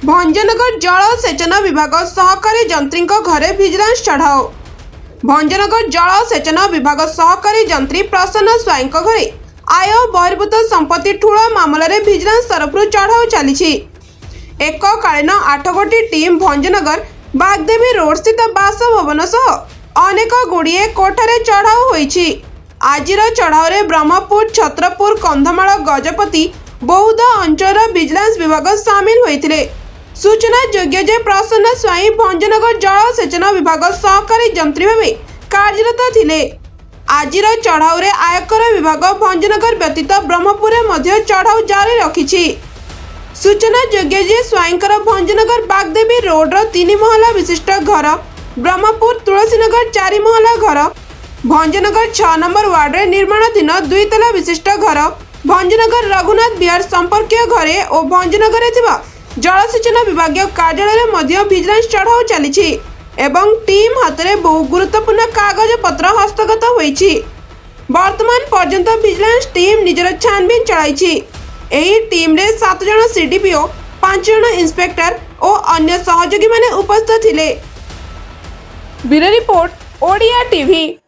ଭଞ୍ଜନଗର ଜଳସେଚନ ବିଭାଗ ସହକାରୀ ଯନ୍ତ୍ରୀଙ୍କ ଘରେ ଭିଜିଲାନ୍ସ ଚଢ଼ାଉ। ଭଞ୍ଜନଗର ଜଳସେଚନ ବିଭାଗ ସହକାରୀ ଯନ୍ତ୍ରୀ ପ୍ରସନ୍ନ ସ୍ୱାଇଁଙ୍କ ଘରେ ଆୟ ବହିର୍ଭୂତ ସମ୍ପତ୍ତି ଠୁଳ ମାମଲାରେ ଭିଜିଲାନ୍ସ ତରଫରୁ ଚଢ଼ାଉ ଚାଲିଛି। ଏକକାଳୀନ 8 ଗୋଟି ଟିମ୍ ଭଞ୍ଜନଗର ବାଗଦେବୀ ରୋଡସ୍ଥିତ ବାସଭବନ ସହ ଅନେକ ଗୁଡ଼ିଏ କୋଠାରେ ଚଢ଼ାଉ ହୋଇଛି। ଆଜିର ଚଢ଼ାଉରେ ବ୍ରହ୍ମପୁର, ଛତ୍ରପୁର, କନ୍ଧମାଳ, ଗଜପତି, ବୌଦ୍ଧ ଅଞ୍ଚଳର ଭିଜିଲାନ୍ସ ବିଭାଗ ସାମିଲ ହୋଇଥିଲେ। ସୂଚନାଯୋଗ୍ୟ ଯେ ପ୍ରସନ୍ନ ସ୍ୱାଇଁ ଭଞ୍ଜନଗର ଜଳସେଚନ ବିଭାଗ ସହକାରୀ ଯନ୍ତ୍ରୀ ଭାବେ କାର୍ଯ୍ୟରତ ଥିଲେ। ଆଜିର ଚଢ଼ାଉରେ ଆୟକର ବିଭାଗ ଭଞ୍ଜନଗର ବ୍ୟତୀତ ବ୍ରହ୍ମପୁରରେ ମଧ୍ୟ ଚଢ଼ାଉ ଜାରି ରଖିଛି। ସୂଚନାଯୋଗ୍ୟ ଯେ ସ୍ୱାଇଁଙ୍କର ଭଞ୍ଜନଗର ବାଗଦେବୀ ରୋଡର 3 ମହଲା ବିଶିଷ୍ଟ ଘର, ବ୍ରହ୍ମପୁର ତୁଳସୀନଗର 4 ମହଲା ଘର, ଭଞ୍ଜନଗର 6 ନମ୍ବର ୱାର୍ଡରେ ନିର୍ମାଣାଧୀନ 2 ତାଲା ବିଶିଷ୍ଟ ଘର, ଭଞ୍ଜନଗର ରଘୁନାଥ ବିହାର ସମ୍ପର୍କୀୟ ଘରେ ଓ ଭଞ୍ଜନଗରରେ ଥିବା ଜଳସେଚନ ବିଭାଗୀୟ କାର୍ଯ୍ୟାଳୟରେ ମଧ୍ୟ ଭିଜିଲାନ୍ସ ଚଢ଼ାଉ ଚାଲିଛି ଏବଂ ଟିମ୍ ହାତରେ ବହୁ ଗୁରୁତ୍ୱପୂର୍ଣ୍ଣ କାଗଜପତ୍ର ହସ୍ତଗତ ହୋଇଛି। ବର୍ତ୍ତମାନ ପର୍ଯ୍ୟନ୍ତ ଭିଜିଲାନ୍ସ ଟିମ୍ ନିଜର ଛାନଭିନ ଚଳାଇଛି। ଏହି ଟିମ୍ରେ 7 ଜଣ ସିଡିପିଓ, 5 ଜଣ ଇନ୍ସପେକ୍ଟର ଓ ଅନ୍ୟ ସହଯୋଗୀମାନେ ଉପସ୍ଥିତ ଥିଲେ। Bureau report, Odia TV.